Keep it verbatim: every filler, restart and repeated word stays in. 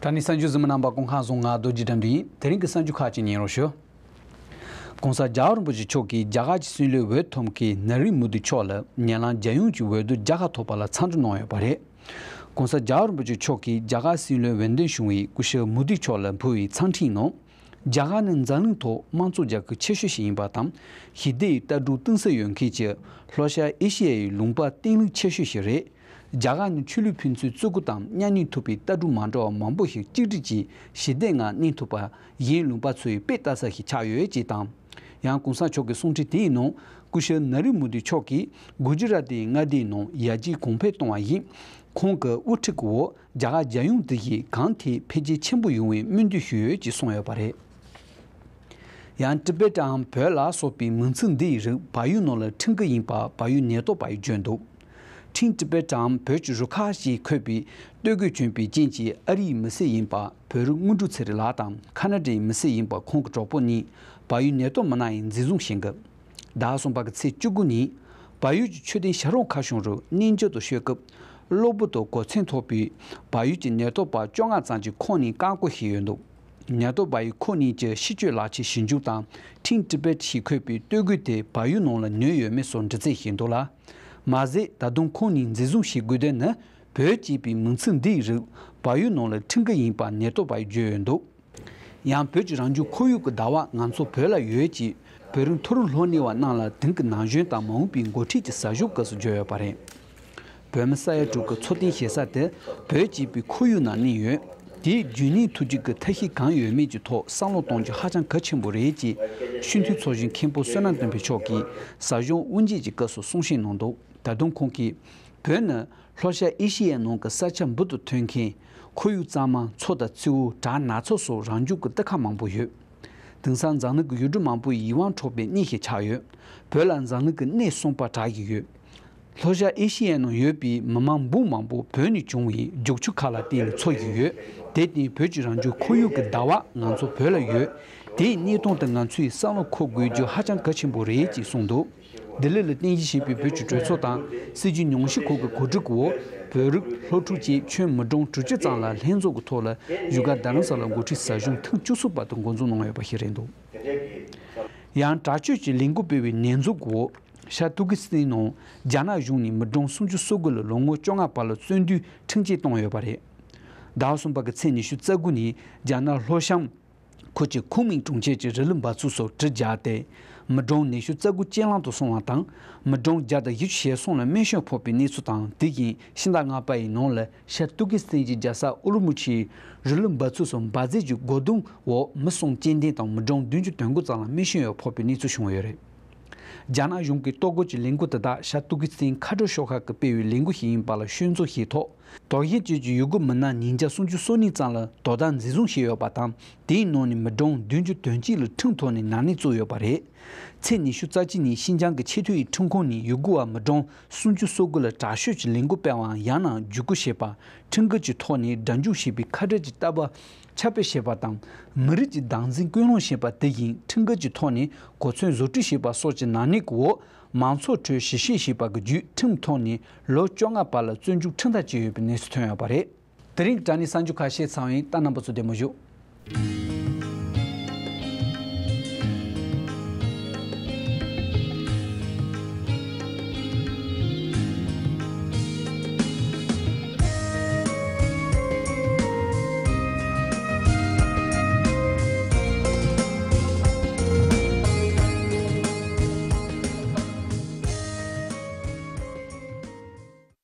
ཨ་ནི་གསར་འགྱུར་གཟིགས་མི་རྣམ་པ་སྐུ་ཁམས་བཟང་། ང་རྡོ་རྗེ་དགྲ་འདུལ་ཡིན། དེ་རིང་གི་གསར་འགྱུར་ཁག་ཅིག་ཉན་རོགས་ཞུ། ༸གོང་ས་༸རྒྱལ་བ་རིན་པོ་ཆེ་མཆོག་གིས་རྒྱ་གར་གྱི་སྲིད་བློན་འོས་ཐོབ་མཁན་ན་རེན་མོ་དི་མཆོག་ལ་ཉེ་ལམ་རྒྱལ་ཡོངས་ཀྱི་འོས་བསྡུ་བརྒྱ་ཁ་ཐོབ་པ་ལ་འཚམས་འདྲི་གནང་ཡོད་པ་རེད། ༸གོང་ས་༸རྒྱལ་བ་རིན་པོ་ཆེ་མཆོག་གིས་རྒྱ་གར་སྲིད་བློན་འོས་འདེམས་བྱུང་བའི་སྐུ་ཞབས་མོ་དི་མཆོག་ལ་ཕུལ་བའི་འཚམས་འཕྲིན་ནང་། རྒྱ་གར་ནི་འཛམ་གླིང་ཐོག་དམངས་གཙོ་རྒྱལ་ཁབ་ཆེ་ཤོས་ཤིག་ཡིན་པ་དང་། ཞི་བདེ་ཡི་ལྟ་གྲུབ་གཏིང་ཟབ་ཡོད་མཁན་གྱི་ལྷོ་ཤར་ཨེ་ཤི་ཡ་ཡི་ལུང་པ་བརྟན་ལྷིང་ཆེ་ཤོས་ཤིག་རེད། རྒྱ་གར་ནི་ཆོས་ལུགས་ཕན་ཚུན་བརྩི་བཀུར་དང་མཉམ་གནས་ཐུབ་པའི་ལྟ་གྲུབ་མ་འདྲ་བ་མང་པོ་ཞིག་གཅིག་སྒྲིལ་གྱིས་ཞི་བདེའི་ངང་གནས་ཐུབ་པ། གཞན་ལུང་པ་ཚོས་དཔེ་ལྟ་ས་ཞིག་ཆགས་ཡོད་ཅེས་དང་། ཡང་གོང་ས་མཆོག་གི་གསུང་འཕྲིན་དེའི་ནང་སྐུ་ཞབས་ན་རི་མོ་དི་མཆོག་གིས་གུ་ཇི་ར་ཏིའི་མངའ་སྡེའི་ནང་ཡར་རྒྱས་གོང་འཕེལ་གཏོང་བ་ཡིན། ཁོང་གི་དབུ་ཁྲིད་ཀྱི་འོག་རྒྱ་གར་རྒྱལ་ཡོངས་དེ་བཞིན་གང་ཐད་འཕེལ་རྒྱས་ཆེན་པོ་ཡོང་བའི་སྨོན་འདུན་ཞུས་ཡོད་ཅེས་གསུངས་ཡོད་པ་རེད། ཡང་ཊི་བེ་ཊའམ་བོད་ལ་སོགས་པའི་མིང་ཚིག་འདི་ཡི་རིགས་བལ་ཡུལ་ནང་ལ་ཁྲིམས་འགལ་ཡིན་པ་བལ་ཡུལ་ནད་ཐོག་པ་ཡིས་བརྗོད་འདུག་ཊིན་ཊི་བེ་ཊའམ་བོད་ཀྱི་རུ་ཁག་ཅེས་འཁོད་པའི་སྟོད་གོས་གྱོན་པའི་རྐྱེན་གྱིས་ཨ་རིའི་མི་སེར་ཡིན་པ་བོད་རིགས་དངོས་གྲུབ་ཚེ་རིང་ལགས་དང་ཁ་ན་ཌའི་མི་སེར་ཡིན་པ་ཁོང་གི་གྲོགས་པོ་གཉིས་བལ་ཡུལ་ནད་ཐོག་མི་སྣ་ཡིས་འཛིན་བཟུང་བྱེད་འགོ། ཟླ་གསུམ་པ་གི་ཚེས་བཅུ་དགུ་ཉིན། བལ་ཡུལ་གྱི་ཆོས་ལྡན་ཞབས་བྲོ་མཁར་གཞུང་རུ་གནས་མཇལ་དུ་བསྐྱོད་སྐབས། གློ་བུར་དུ་གོ་མཚོན་ཐོགས་པའི་བལ་ཡུལ་གྱི་ནད་ཐོག་པ་བཅོ་ལྔ་ཙམ་གྱིས་ཁོང་གཉིས་བཀག་འགོག་བྱས་ཡོད་འདུག་ནད་ཐོག་པ་ཡིས་ཁོང་གཉིས་ཀྱི་ཕྱི་སྐྱོད་ལག་ཁྱེར་ཞིབ་འཇུག་དང་ཊིན་ཊི་བེ་ཊ་ཞེས་འཁོད་པའི་སྟོད་གོས་དེ་བལ་ཡུལ་ནང་ལ་ཉོས་ཡོད་མེད་སོགས་འདྲི་རྩད་བྱས་འདུག་ལ། མ་ཟད་ད་དུང་ཁོང་གཉིས་འཛིན་བཟུང་བྱེད་དགོས་དོན་ནི་བོད་ཅེས་པའི་མིང་ཚིག་འདིའི་རིགས་བལ་ཡུལ་ནང་ལ་ཁྲིམས་འགལ་ཡིན་པ་ནད་ཐོག་པ་ཡིས་བརྗོད་ཡོད་འདུག་ཡང་བོད་ཀྱི་རང་བྱུང་ཁོར་ཡུག་གི་བདག་དབང་ང་ཚོ་བོད་ལ་ཡོད་ཅེས་བོད་རིགས་མཐོ་རིམ་སློབ་གཉེར་བ་རྣམས་ལ་དེང་གི་ན་གཞོན་དང་མ་འོངས་པའི་འགོ་ཁྲིད་ཀྱི་ཟབ་སྦྱོང་སྐབས་སུ་བརྗོད་ཡོད་པ་རེད། བོད་མི་ས་ཡ་དྲུག་གི་འཚོ་རྟེན་བྱེད་ས་དེ་བོད་ཅེས་པའི་ཁོར་ཡུག་ནང་གནས་ཡོད། དེའི་རྒྱུན་གནས་ཐུབ་རྒྱུ་གི་ཐབས་ཤེས་གང་ཡོད་མེད་ཀྱི་ཐོག་བསམ་བློ་གཏོང་རྒྱུ་ཧ་ཅང་གལ་ཆེན་པོ་རེད་ཅེས་སྤྱི་འཐུས་ཚོགས་གཞོན་མཁན་པོ་བསོད་ནམས་བསྟན་འཕེལ་མཆོག་གིས་ཟབ་སྦྱོང་དབུ་འབྱེད་ཀྱི་སྐབས་སུ་གསུང་བཤད་གནང་འདུག་ད་དུང་ཁོང་གིས་བོད་ནི། ལྷོ་ཤར་ཨེ་ཤི་ཡའི་ནང་གི་ས་ཆ་འབུར་དུ་ཐོན་མཁན། ཁོར་ཡུག་གཙང་མ། མཚོ་དང་མཚེའུ། བྲག་སྣ་ཚོགས་སོགས་རང་བྱུང་གི་རྟགས་ཁ་མང་པོ་ཡོད། དེང་སང་འཛམ་གླིང་གི་ཡུལ་གྲུ་མང་པོའི་ཡིད་དབང་འཕྲོག་པའི་གནས་ཤིག་ཆགས་ཡོད། བོད་ལ་འཛམ་གླིང་གི་གནས་གསུམ་པ་གྲགས་ཀྱི་ཡོད། ལྷོ་ཤར་ཨེ་ཤི་ཡའི་ནང་ཡོད་པའི་མི་མང་འབུམ་མང་པོ་བོད་ནས་བྱུང་བའི་རྒྱུག་ཆུ་ཁག་ལ་བརྟེན་ནས་འཚོ་བཞིན་ཡོད། དེར་བརྟེན་བོད་ཀྱི་རང་བྱུང་ཁོར་ཡུག་གི་བདག་དབང་ང་ཚོ་བོད་ལ་ཡོད། དེའི་གནས་སྟངས་དེ་ང་ཚོས་བསམ་བློ་འཁོར་དགོས་རྒྱུ་ཧ་ཅང་གལ་ཆེན་པོ་རེད་ཅེས་གསུངས་འདུག་ལྡི་ལི་ལ་རྟེན་གཞི་བྱས་པའི་བོད་ཀྱི་གྲོས་ཚོགས་དང་སྲིད་བྱུས་ཉམས་ཞིབ་ཁང་གི་གོ་སྒྲིག་འོག་བོད་རིགས་སློབ་ཕྲུག་བཅས་ཁྱོན་མི་གྲངས་དྲུག་ཅུ་ཙམ་ལ་ལྷན་ཚོགས་ཀྱི་ཐོག་ལ་བཞུགས་སྒར་རྡ་རམ་ས་ལར་འགོ་ཁྲིད་ཟབ་སྦྱོང་ཐེངས་བཅུ་གསུམ་པ་དེ་འགོ་འཛུགས་གནང་ཡོད་པ་ཞིག་རེད་འདུག་ཡང་དྲག་སྤྱོད་ཀྱི་ལས་འགུལ་སྤེལ་བའི་ནད་འཛུགས་འོག་ཤར་ཏུར་ཀི་སི་ཐན་ནང་རྒྱ་ནག་གཞུང་ནས་མི་གྲངས་སུམ་ཅུ་སོ་དགུ་ལ་ལོ་ངོ་བཅོ་ལྔ་བར་ལ་བཙོན་འདུལ་ཁྲིམས་ཆད་བཏང་ཡོད་པ་རེད། ཟླ་བ་གསུམ་པ་གི་ཚེས་ཉི་ཤུ་རྩ་དགུ་ཉིན་རྒྱ་ནག་ལྷོ་ཤམ། ཁུལ་གྱི་ཁུན་མིང་གྲོང་ཁྱེར་གྱི་རི་ལི་འབབ་ཚུགས་སུ་གྲི་བརྒྱབ་སྟེ། མི་གྲངས་ཉི་ཤུ་རྩ་དགུ་རྐྱེན་ལམ་དུ་སོང་བ་དང་། མི་གྲངས་བརྒྱ་དང་བཞི་བཅུ་ཞེ་གསུམ་ལ་རྨས་སྐྱོན་ཕོག་པའི་གནས་ཚུལ་དང་། དེ་བཞིན་ཕྱི་ཟླ་ལྔ་པ་ཡི་ནང་ལ་ཤར་ཏུར་ཀི་སི་ཐན་གྱི་རྒྱལ་ས་ཨུ་རུ་མུ་ཆིའི་རི་ལི་འབབ་ཚུགས་སུ་འབར་རྫས་ཀྱི་རྒོལ་རྡུང་འོག་མི་གསུམ་སྐྱེ་ལྡན་དང་མི་གྲངས་བདུན་ཅུ་དོན་དགུ་ཙམ་ལ་རྨས་སྐྱོན་ཡང་ཕོག་པའི་གནས་ཚུལ་བྱུང་ཡོད་རེད། རྒྱ་ནག་གཞུང་གིས་གཏོར་རྒོལ་གྱི་ལས་འགུལ་དེ་དག་ཤར་ཏུར་ཀི་སི་ཐན་མཁའ་འགྲོ་ཤོག་ཁག་གིས་སྤེལ་བའི་ལས་འགུལ་ཞིག་ཡིན་པ་ལ་སྐྱོན་འཛུགས་བྱས་ཐོག་དོགས་གཞི་ཅན་གྱི་ཡུ་གུར་མི་སྣ་ཉིས་བརྒྱ་སུམ་ཅུ་སོ་གཉིས་ཙམ་ལ་དོ་བདག་འཛིན་བཟུང་བྱས་ཡོད་པ་དང་། དེའི་ནང་ནས་མི་གྲངས་བདུན་ཅུ་དོན་གཅིག་ལ་ཁྲིམས་ཐོག་ནས་ནང་ནས་བཙུགས་ཡོད་པ་རེད། ཚེས་ཉི་ཤུ་རྩ་གཅིག་ཉིན་ཤིན་ཅང་གི་ཆེས་མཐོའི་ཁྲིམས་ཁང་ནས་ཡུ་གུར་བ་མི་གྲངས་སུམ་ཅུ་སོ་དགུ་ལ་དྲག་སྤྱོད་ཀྱི་ལས་འགུལ་སྤེལ་བའམ་ཡང་ན་བརྒྱུད་སྐུལ་བྱས་པ། ཁྲིམས་འགལ་གྱི་ཐོག་ནས་སྒྲ་འཇུག་བྱས་པའི་ཁ་བྲལ་གྱི་ལྟ་བ་ཁྱབ་སྤེལ་བྱས་པ་དང་། མི་རིགས་ཀྱི་བདག་འཛིན་སྐུལ་སློང་བྱས་པ་དེ་བཞིན་ཁྲིམས་འགལ་གྱི་ཐོག་ནས་གོ་མཚོན་བཟོ་སྐྲུན་བྱས་པ་སོགས་ཀྱི་ནག་ཉེས་ཀྱི་འོག་མང་ཚོགས་ཁྲོད་ཞི་བཤེར་བྱས་པ་གི་བརྒྱུད་ཁྲིམས་ཐོག་ནས་ལོ་བཅོ་ལྔ་བར་ལ་བཙོན་འཇུག་ཁྲིམས་ཐག་བཅད་ཡོད་པའི་གནས་ཚུལ་ཐོན་ཡོད་པ་རེད། དེ་རིང་གི་དྲ་གནས་གསར་འགྱུར་ཁག་བཤད་ཚར་བ་ཡིན། ད་རྣམ་པ་ཚོ་བདེ་མོ་བཞུགས།